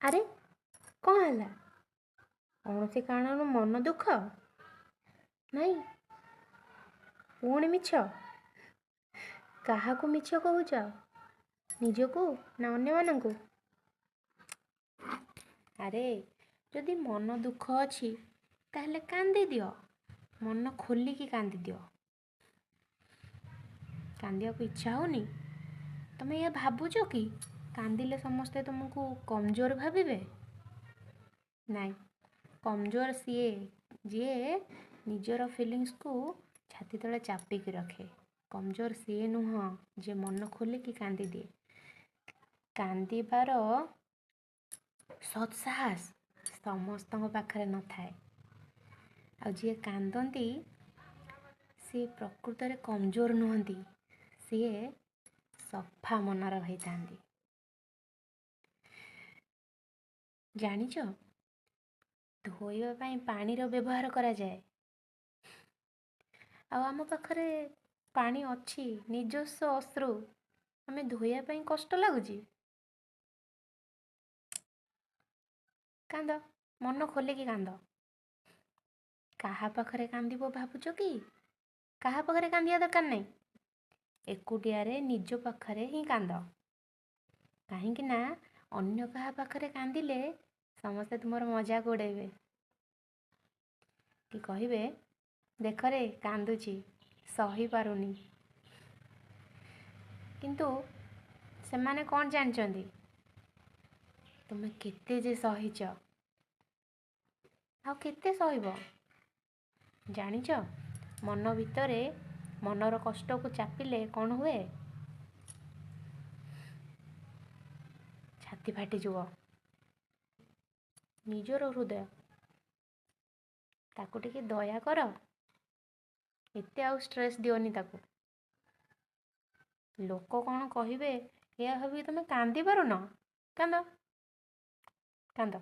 ଆରେ କ'ଣ ହେଲା? କୌଣସି କାରଣରୁ ମନ ଦୁଃଖ ନାଇଁ? ପୁଣି ମିଛ? କାହାକୁ ମିଛ କହୁଛ, ନିଜକୁ ନା ଅନ୍ୟମାନଙ୍କୁ? ଆରେ ଯଦି ମନ ଦୁଃଖ ଅଛି ତାହେଲେ କାନ୍ଦିଦିଅ, ମନ ଖୋଲିକି କାନ୍ଦିଦିଅ। କାନ୍ଦିବାକୁ ଇଚ୍ଛା ହେଉନି? ତମେ ଏହା ଭାବୁଛ କି କାନ୍ଦିଲେ ସମସ୍ତେ ତୁମକୁ କମଜୋର ଭାବିବେ? ନାଇଁ, କମଜୋର ସିଏ ଯିଏ ନିଜର ଫିଲିଙ୍ଗସକୁ ଛାତି ତଳେ ଚାପିକି ରଖେ। କମଜୋର ସିଏ ନୁହଁ ଯିଏ ମନ ଖୋଲିକି କାନ୍ଦିଦିଏ। କାନ୍ଦିବାର ସତ୍ସାହସ ସମସ୍ତଙ୍କ ପାଖରେ ନଥାଏ। ଆଉ ଯିଏ କାନ୍ଦନ୍ତି ସିଏ ପ୍ରକୃତରେ କମଜୋର ନୁହନ୍ତି, ସିଏ ସଫା ମନର ହୋଇଥାନ୍ତି। ଜାଣିଛ, ଧୋଇବା ପାଇଁ ପାଣିର ବ୍ୟବହାର କରାଯାଏ। ଆଉ ଆମ ପାଖରେ ପାଣି ଅଛି, ନିଜସ୍ୱ ଅଶ୍ରୁ, ଆମେ ଧୋଇବା ପାଇଁ କଷ୍ଟ ଲାଗୁଛି? କାନ୍ଦ, ମନ ଖୋଲିକି କାନ୍ଦ। କାହା ପାଖରେ କାନ୍ଦିବ ଭାବୁଛ କି? କାହା ପାଖରେ କାନ୍ଦିବା ଦରକାର ନାହିଁ। ଏକୁଟିଆରେ ନିଜ ପାଖରେ ହିଁ କାନ୍ଦ। କାହିଁକି ନା ଅନ୍ୟ କାହା ପାଖରେ କାନ୍ଦିଲେ ସମସ୍ତେ ତୁମର ମଜାକ ଉଡ଼େଇବେ କି କହିବେ, ଦେଖରେ କାନ୍ଦୁଛି, ସହିପାରୁନି। କିନ୍ତୁ ସେମାନେ କ'ଣ ଜାଣିଛନ୍ତି ତୁମେ କେତେ ଯେ ସହିଛ, ଆଉ କେତେ ସହିବ? ଜାଣିଛ, ମନ ଭିତରେ ମନର କଷ୍ଟକୁ ଚାପିଲେ କ'ଣ ହୁଏ? ଛାତି ଫାଟିଯିବ। ନିଜର ହୃଦୟ, ତାକୁ ଟିକେ ଦୟା କର, ଏତେ ଆଉ ଷ୍ଟ୍ରେସ୍ ଦିଅନି ତାକୁ। ଲୋକ କ'ଣ କହିବେ ଏହା ଭାବିକି ତୁମେ କାନ୍ଦି ପାରୁନ? କାନ୍ଦ, କାନ୍ଦ।